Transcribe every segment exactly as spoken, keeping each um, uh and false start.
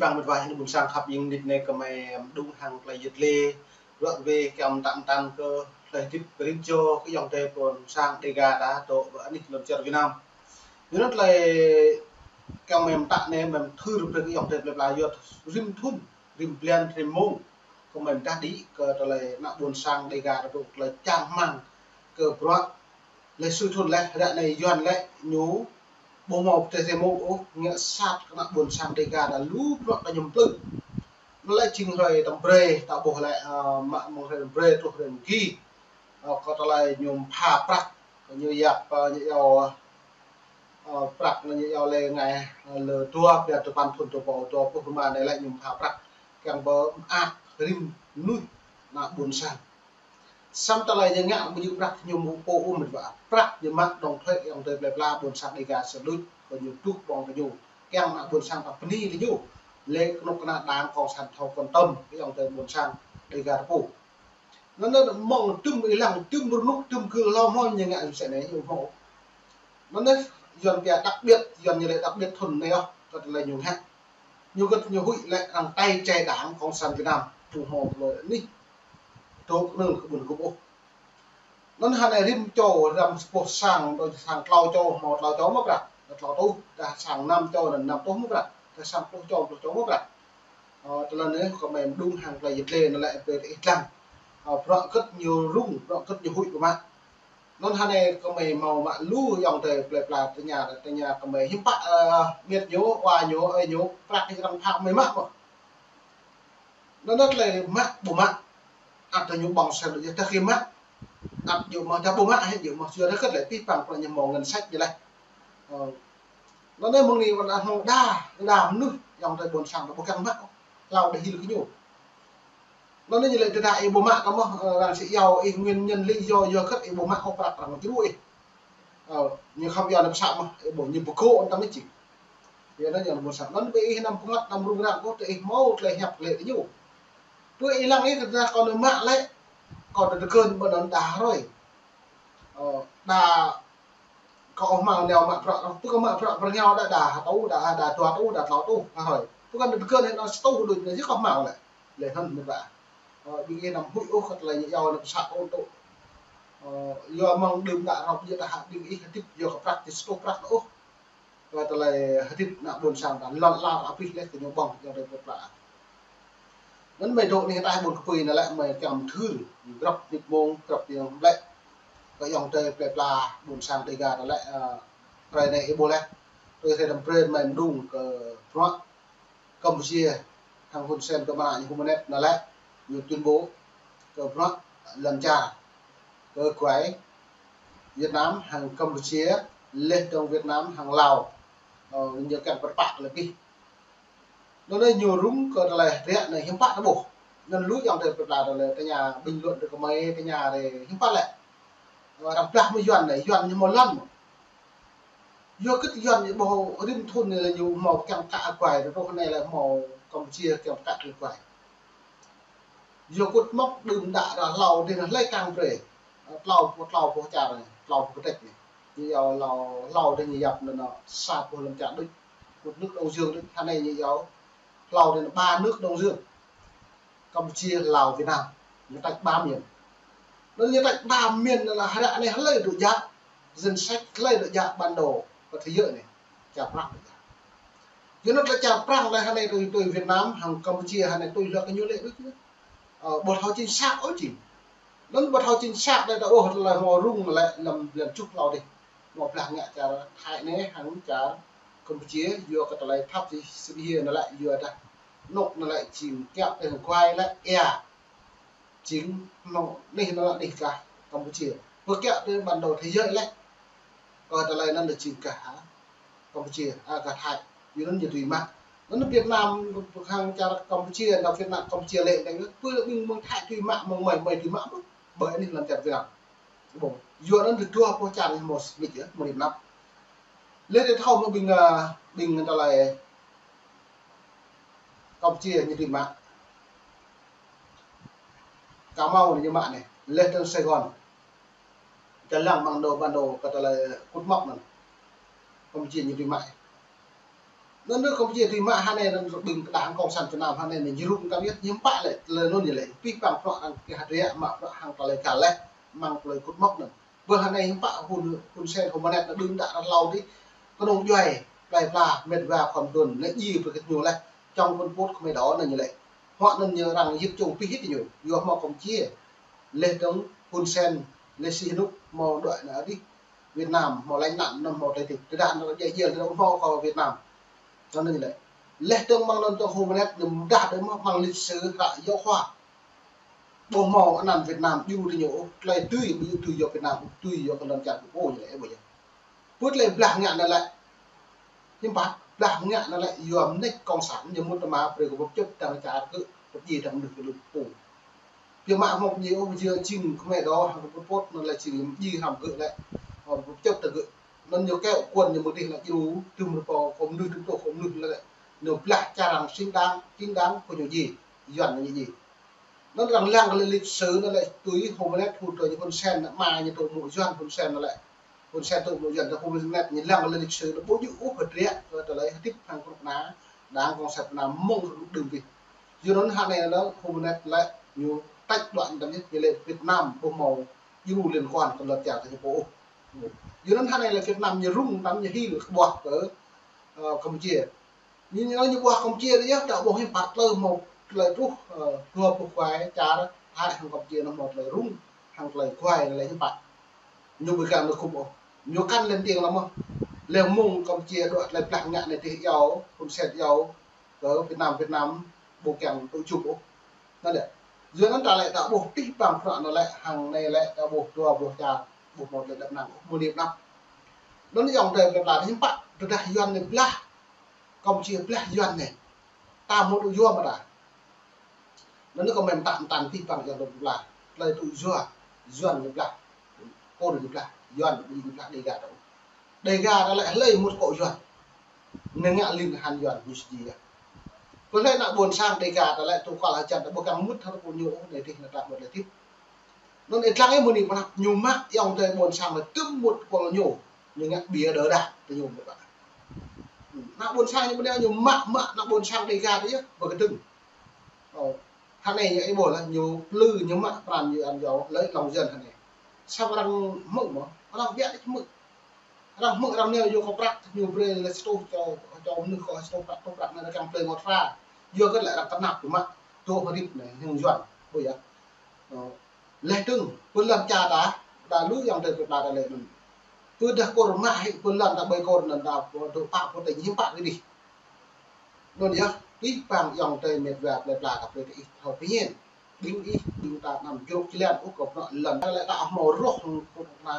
Păng mĕt wa ƀôn sang khăp, jing nik ne kơmơi mơđung hăng tơlơi yit lê, ră ruai kiăng mơtăn tăn kơ tơlơi hơdip kơ rĭm čô kơ ayŏng adơi ƀôn sang Dega ta dŏ ƀơi anih lŏn čar Việt Nam. Yua anŭn tơlơi kiăng mơ̆ mơtăn ne mơ̆ thâo rơbeh kơ ayŏng adơi plơi pla yua rĭm thŭn, rĭm blan, rĭm mông kơmơi mơdah đĭ kơ tơlơi ană ƀôn sang Dega ta dŏ tơlơi čang rơmang kơ bruă. Lĕ sui thŭn lĕ, ră anai Yuan lĕ ñu ƀu hmâo pơtê tê mông ôh, ngă sat kơ ană ƀôn sang Dega ta lu bruă ta ñu plư. Anŭn lĕ jing hrơi tơm brơi, ta ƀuh lĕ, ơ, mă mơ̆ng hrơi tơm brơi truh hrơi mơgi. Ơ, kơ tơlơi ñu pha prăk, kơ ñu yap, ơ, ñu iâu, ơ, prăk ñu iâu lĕ ngai, ơ, lơ dua, biă tơpăn thŭn dua rơbâo dua pluh rơma anai lĕ ñu pha prăk. Kiăng pơmơak rĭm mơnuih ană ƀôn sang. Samơ̆ tơlơi ñu ngă ƀu djơ̆ prăk ñu mơ̆ pô ôh mĕt wa. Prăk ñu mă đóng thuế ayŏng adơi plơi pla ƀôn sang Dega sơlŭč, kơ ñu tuh ƀơ̆ng kơ ñu. Kiăng ană ƀôn sang ta bơni kơ ñu. Lĕ kơnuk kơna Đảng Cộng sản thâo quan tâm kơ ayŏng adơi ƀôn sang Dega ta pô. Anŭn anŭn mơ̆ng tŭm ih lăng, tŭm rơnŭk, tŭm kơ hlâo hmâo ñu ngă sĕ ne ñu hmâo. Anŭn anŭn Yuan pia đặc biệt, Yuan ñu lĕ đặc biệt thŭn anai ôh, kơ tơlơi ñu ngă. Ñu gĕt ñu huĭ lĕ arăng tơčô Đảng Cộng sản Việt Nam, ƀu hmâo tơlơi anih dŏ kơnơ̆ng kơ ƀôn gŭp ôh. Anŭn hơnai rĭm čô, răm sa boh sang, đôi sang tlâo čô, hmâo tlâo čô mơ̆ prăk, tlâo tuh, dah sang năm čô, anŭn năm tuh mơ̆ prăk, dah sang pluh čô, pluh čô mơ̆ prăk. Ơ, tơlơi anai kơmơi mơđung hăng tơlơi yit lê anŭn lĕ brơi ih lăng. Ơ, bruă gĕt ñu rŭng, bruă gĕt ñu huĭ pơmă. Anŭn hơnai kơmơi hmâo mă lu ayŏng adơi plơi pla tơña, tơña kơmơi hiư̆m pă, ơ, mĕt ñu, wa ñu, ơi ñu, prăk ih arăng pha kơmơi mă mơ̆. Anŭn anŭn tơlơi mă ƀu mă. Ăt ñu ƀơ̆ng sĕ đôč yơh tơkĭ mă. Ăt ñu mă tơdah ƀu mă hĕ ñu mă sua tơkĭ lĕ pih păng pơră ñu hmâo ngân sách ñu lĕ. Ơ. Anŭn anŭn mơ̆ng anai wơ̆t anŭn đa, đa mơnuih ayŏng adơi ƀôn sang ta ƀu kiăng mă. Hlâo đa hil kơ ñu. Anŭn anŭn ñu lĕ tơdah ih ƀu mă kơ mơ̆, ơ, arăng sĭ iâu ih nguyên nhân lý do yua hơget ih ƀu mă ôh prăk arăng djru ih. Ơ, ñu khŏm iâu anŭn pơsăh mơ̆, ih ƀu ñu pơgô̆ anŭn tơm ih jing. Yua anŭn ñu anŭn ƀôn sang. Anŭn ƀơi ih anăm pơngăt anăm rŭng răng ôh, tơ ih hmâo tơlơi hiăp lĕ kơ ñu. Pơ ih lăng ih tơdah kâo anŭn mă lĕ, kâo anŭn tơgơ̆n ƀơi anŭn đa hrơi. Ơ, đa kâo ƀu hmâo nao mă bruă, pơ kâo mă bruă pơ rơngiao đa, đa hơtuh, đa, đa dua tuh, đa tlâo tuh, hrơi. Pơ kâo anŭn tơgơ̆n anŭn sa tuh đôč anŭn yơh kâo hmâo lĕ. Lĕ anŭn mĕt wa. Ơ, ƀing ih anăm huĭ ôh kơ tơlơi ñu iâu anŭn pơsăh ôh tŭ. Ơ, yua mơ̆ng đưm đă rŏng pơjing đa hă ƀing ih hơdip yua kơ prăk či sa tuh prăk ôh. Kơ tơlơi hơdip ană ƀôn sang ta lŏn lar abih lĕ kơ ñu ƀơ̆ng ayŏng adơi plơi pla. Anŭn mơi dŏ anih ataih ƀôn kơpui anŭn lĕ mơi kiăng mơthưr, grăp mơnit mông, grăp mơnit mông lĕ. Kơ ayŏng adơi plơi pla ƀôn sang Dega ta lĕ, ơ, hrơi anai ih ƀuh lĕ. Tui hrơi tơm brơi mơi mơđung kơ bruă Campuchia hăng Hun Sen kơ mơnă ñu hôm net anŭn lĕ, ñu tuyên bố kơ bruă lŏn čar kơ guai Việt Nam hăng Campuchia, leh dong Việt Nam hăng Lào. Ơ, ñu kiăng pơrơpă lĕ pih. Anŭn anŭn ñu rŭng kơ tơlơi hơdră anai hiư̆m pă ta ƀuh. Anŭn lu ayŏng adơi plơi pla tơlơi tơña bình luận kơ mơi tơña rai hiư̆m pă lĕ. Ơ, arăng blah mơ̆ Yuan anai, Yuan ñu hmâo lŏn mơ̆. Yua hơget Yuan ñu ƀuh rĭm thŭn anai lĕ ñu hmâo kiăng kă guai, truh anai lĕ hmâo Campuchia kiăng kă kơ guai. Yua kŭt mơ̆k đưm đă ră hlâo dih anŭn hlơi kiăng brơi. Tlâo, tlâo boh čar anai, tlâo boh kơtĕč anai. Ñu iâu hlâo, hlâo dih ñu yap anŭn sa boh lŏn čar đôč. Một nước Đông Dương đôč, hơnai ñu iâu hlâo dih anŭn ba nước Đông Dương. Campuchia, Lào, Việt Nam. Ñu tač ba miền. Anŭn ñu tač ba miền anŭn lĕ hră anai hlơi dŏ djă, danh sách hlơi dŏ djă bản đồ kơ thế giới anai. Čar Prăng dŏ djă. Yua anŭn lĕ čar Prăng lĕ hơnai tui, tui Việt Nam, hăng Campuchia hơnai tui lĕ kơ ñu lĕ đôč yơh. Ơ, ƀu thâo chính xác ôh jing. Anŭn ƀu thâo chính xác lĕ ta ôh tơlơi hmâo rŭng lĕ lăm blan tơjuh hlâo dih. Hmâo blah ngă čar Thái anai hăng čar Campuchia, yua kơ tơlơi thâo či sĭt hia anŭn lĕ yua dah. Anŭn anŭn lĕ jing kiăo tơlơi guai lĕ ia. Jing anŭn anih anŭn lĕ anih gah Campuchia. Pơkiăo tơ bản đồ thế giới lĕ. Kơ tơlơi anŭn lĕ jing gah hă Campuchia, a, gah Thái. Yua anŭn ñu dưi mă. Anŭn Việt Nam, hăng čar Campuchia, anŭn Việt Nam Campuchia lĕ, anŭn pơ ƀing mơ̆ng Thái dưi mă, mơ̆ng mơi, mơi dưi mă, ƀơi anih lăm čar Việt Nam. Ƀu. Yua anŭn tơdruă pô čar ñu hmâo sĭt yơh, mơ̆ng rĭm năm. Lĕ tơlơi thâo mơ̆ ƀing, a, ƀing tơlơi Campuchia ñu dưi mă. Cà Mau anai ñu mă anai, leh dong Sài Gòn. Čơlăng bản đồ, bản đồ kơ tơlơi kŭt mơ̆k anŭn. Campuchia ñu dưi mă. Anŭn rơkâo pơjing tui mă hơnai anŭn rơbing kơ đảng Cộng sản Việt Nam hơnai anŭn ñu rŭng tăm yơh, hiư̆m pă lĕ, tơlơi anŭn ñu lĕ, pih pang prăk ang kơ hơdră mă prăk hăng tơlơi găl lĕ, mơ̆ng tơlơi kŭt mơ̆k anŭn. Bơ hơnai hiư̆m pă Hun, Hun Sen, Hun Manet anŭn đưm đă ră hlâo adih, kơnơ̆ng djuai, plơi pla, met wa khŏm đun, anŭn djai pơkơ̆t ñu lĕ, čŏng Pol Pot kơmơi đôč anŭn ñu lĕ. Huă anŭn ñu arăng yit čŏng pih hĭ ñu, yua hmâo Campuchia. Laih dơ̆ng Hun Sen, laih Sihanouk hmâo đuaĭ nao adih Việt Nam, hmâo lánh nạn, anŭn hmâo tơlơi tip. Tơdah anŭn djai djel, tơdah hmâo kơ Việt Nam. Anŭn ñu lĕ. Laih dơ̆ng mơ̆ng anŭn tơ̆ng Hun Manet ñu dah đơi mơ̆ mơ̆ng lịch sử hră giáo khoa. Ƀu hmâo anăn Việt Nam djru tơ ñu ôh, tơlơi tui, ƀu djru tui yua Việt Nam, tui yua kơ lŏn čar pô ñu lĕ, ƀu yơh. Pơ tơlơi blah ngă anŭn lĕ. Hiư̆m pă, blah ngă anŭn lĕ, yua mơneč Cộng sản ñu mŭt tơma brơi kơ pơčŭt dăng čar kơ, pơjing dăng mơnuih kơ lŭk pô. Biă mă hmâo pơjing ôh, pơjing jing kơmơi đôč, hăng Pol Pot anŭn lĕ jing pơjing hrăm gơ̆ lĕ. Hmâo pơčŭt tơ gơ̆. Anŭn ñu keo kuôn ñu mơ̆ng adih lĕ djru, tŭm rơpô kơ mơnuih tŭm tôh kơ mơnuih lĕ. Ñu blah čar arăng chính đáng, chính đáng kơ ñu djai, Yuan ñu djai. Anŭn arăng lăng kơ lĕ lịch sử anŭn lĕ tui Hun Manet, Hun Sen, anŭn mă ñu tŭ mơ̆ Yuan, Hun Sen anŭn lĕ. Hun Sen tŭ mơ̆ Yuan, tơ Hun Manet ñu lăng kơ lĕ lịch sử anŭn ƀu djơ̆ ôh hơdră kơ tơlơi hơdip hăng kơnuk kơna đảng Cộng sản Việt Nam mơ̆ng kơnuk đưm adih. Yua anŭn hơnai anŭn Hun Manet lĕ ñu tač đuaĭ tăm yơh, ñu lĕ Việt Nam ƀu hmâo djru liên quan kơ lŏn čar tơ ñu pô ôh. Yua anŭn hơnai lĕ Việt Nam ñu rŭng tăm ñu hil kơ ƀuah kơ, ơ, Campuchia. Ñu, ñu, ñu ƀuah Campuchia tơ yơh, ta ƀuh hiư̆m pă tơlơi hmâo tơlơi truh, ơ, dua pluh guai čar Thái hăng Campuchia anŭn hmâo tơlơi rŭng, hăng tơlơi guai lĕ hiư̆m pă. Ñu ƀu kiăng nao kŭp ôh. Ñu kăn lên tiếng lăm mơ̆. Lĕ mơ̆ng Campuchia đuaĭ tơlơi blah ngă anai tih iâu, Hun Sen iâu, kơ Việt Nam, Việt Nam ƀu kiăng tŭ jum ôh. Anŭn lĕ. Yua anŭn ta lĕ ta ƀuh pih pang prăk anŭn lĕ, hăng anai lĕ ta ƀuh dua pluh čar, ƀu hmâo tơlơi đăp năng ôh, mơ̆ng anai pơ anăp. Anŭn yơh tơlơi plơi pla hiư̆m pă, tơdah Yuan ñu blah Campuchia blah Yuan anai. Ta hmâo tŭ yua mơ̆ ta. Anŭn kơ mơ̆n ta mơ̆n ta pih pang Yuan tŭ blah. Tơlơi tŭ yua, Yuan ñu blah. Kôr ñu blah, Yuan ñu blah Đêga ta. Đêga ta lĕ hlơi mŭt kơ Yuan. Anŭn ngă lin hăng Yuan ñu sơji yơh. Pơ hlơi ană ƀôn sang Đêga ta lĕ tŭ kal hơjăn ta ƀu kiăng mŭt hăng tơpul ñu, anai tih anŭn ta ƀu lĕ tip. Anŭn ih lăng ih mơ̆ng anai pơ anăp ñu mă ayŏng adơi ƀôn sang lĕ tŭm mŭt tơpul ñu. Ñu ngă ƀiă đơđa tơ ñu mơ̆ ƀă. Ană ƀôn sang ñu ƀu nao ñu mă, mă ană ƀôn sang Đêga tơ yơh, ƀu kơdơ̆ng. Ơ, hơnai ñu ih ƀuh lĕ ñu plư ñu mă pran ñu ăn yua lĕ lòng dân hơnai. Samơ̆ arăng hmư̆ mơ̆, arăng biă đôč hmư̆. Arăng hmư̆ arăng nao yua kơ prăk ñu brơi lĕ sa rơtuh čô, čô mơnuih kơ sa rơtuh prăk, rơtuh prăk anai arăng plơi ngŏt hra. Yua kơ lĕ arăng tơnap kơ mă, tŭ hơdip anai, hăng Yuan, ƀu yơh. Ơ, laih dơ̆ng, pơ lŏn čar ta, ta lu ayŏng adơi pơ plơi ta lĕ anŭn. Pơdah kôr mă hĭ pơ lŏn ta ƀơi kôr anŭn ta, pơ dŏ pă pơ tơña hiư̆m pă kơ dih. Anŭn yơh, pih pang ayŏng adơi met wa plơi pla ta brơi kơ ih thâo pơñen. Ƀing ih, ƀing ta anăm jrŏk jơlan ôh kơ bruă lŏn. Ta lĕ ta hmâo roh hăng kơnuk kơna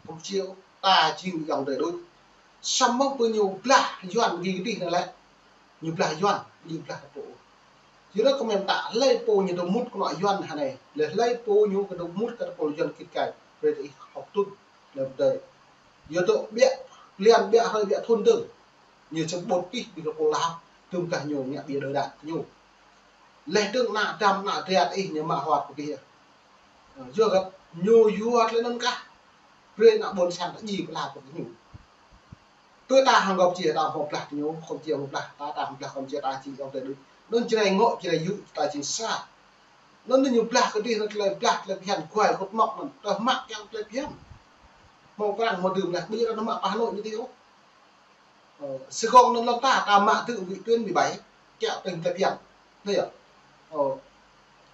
Campuchia ôh, ta jing ayŏng adơi đôč. Samơ̆ pơ ñu blah Yuan gih kơ dih anŭn lĕ. Ñu blah Yuan, ñu blah ta pô. Yua anŭn kơ mơ̆n ta hlơi pô ñu tŭ mŭt kơnuk Yuan hơnai. Lĕ hlơi pô ñu kơ tŭ mŭt kơ tơpul Yuan kĭt kai. Brơi ta ih hơ̆k tŭt lĕ pơdơi. Yua tŭ biă, lian biă hrơi biă thŭn dơ̆ng. Ñu čơƀut ih ƀing tơpul Lao, tŭm kah ñu ngă ƀiă đơđa ñu. Laih dơ̆ng ană dăm ană triat ih ñu mă hwăt pơ gih. Ơ, yua kơ ñu yua tơlơi anŭn kah. Brơi ană ƀôn sang ta djai pơala pơ gih ñu. Tui ta hăng Campuchia ta hmâo blah tơ ñu, Campuchia hmâo blah ta, ta hmâo blah Campuchia ta jing ayŏng adơi đôč. Anŭn Jrai ngŏ, Jrai yŭ ta jing sa. Anŭn ñu blah kơ dih anŭn tơlơi blah tơlơi phiăn guai kŭt mơ̆k anŭn. Tơdah mă kiăng tơlơi phiăn. Hmâo Prăng hmâo đưm lĕ, ƀu djơ̆ arăng mă pơ Hà Nội ñu dih ôh. Ơ, Sài Gòn anŭn lŏn ta, ta mă tơ vị tuyến mười bảy, kiăng tơlơi phiăn. Anai yơh. Ơ,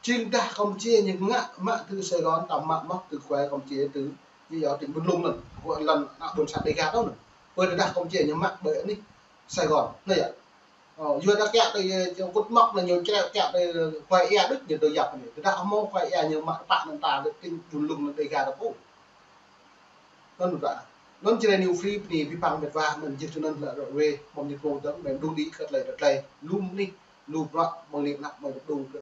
jing tơdah Campuchia ñu ngă mă tơ Sài Gòn, ta mă mơ̆ tơ guai Campuchia tơ, ñu yua tỉnh Bình Lung anŭn, guai lŏn ană ƀôn sang Đêga ta anŭn. Pơ tơdah Campuchia ñu mă ƀơi anih Sài Gòn, anai yơh. Ơ, yua ta kiăng tơ, ơ, kŭt mơ̆k anŭn ñu čreo kiăng tơ guai ia đôč ñu tơ yap anai. Tơdah hmâo guai ia ñu mă pă anŭn ta, tỉnh Bình Lung anŭn Đêga ta pô. Anŭn ƀă. Anŭn Jrai New Free bơni pih pang met wa, anŭn jing tui anŭn lĕ ră ruai, mơ̆ng ñu kông dơ̆ng, mơ̆ng đung đĭ kơ tơlơi, tơlơi, lu mơnuih, lu bruă, mơ̆ng anai pơ anăp, mơ̆ng đung kơ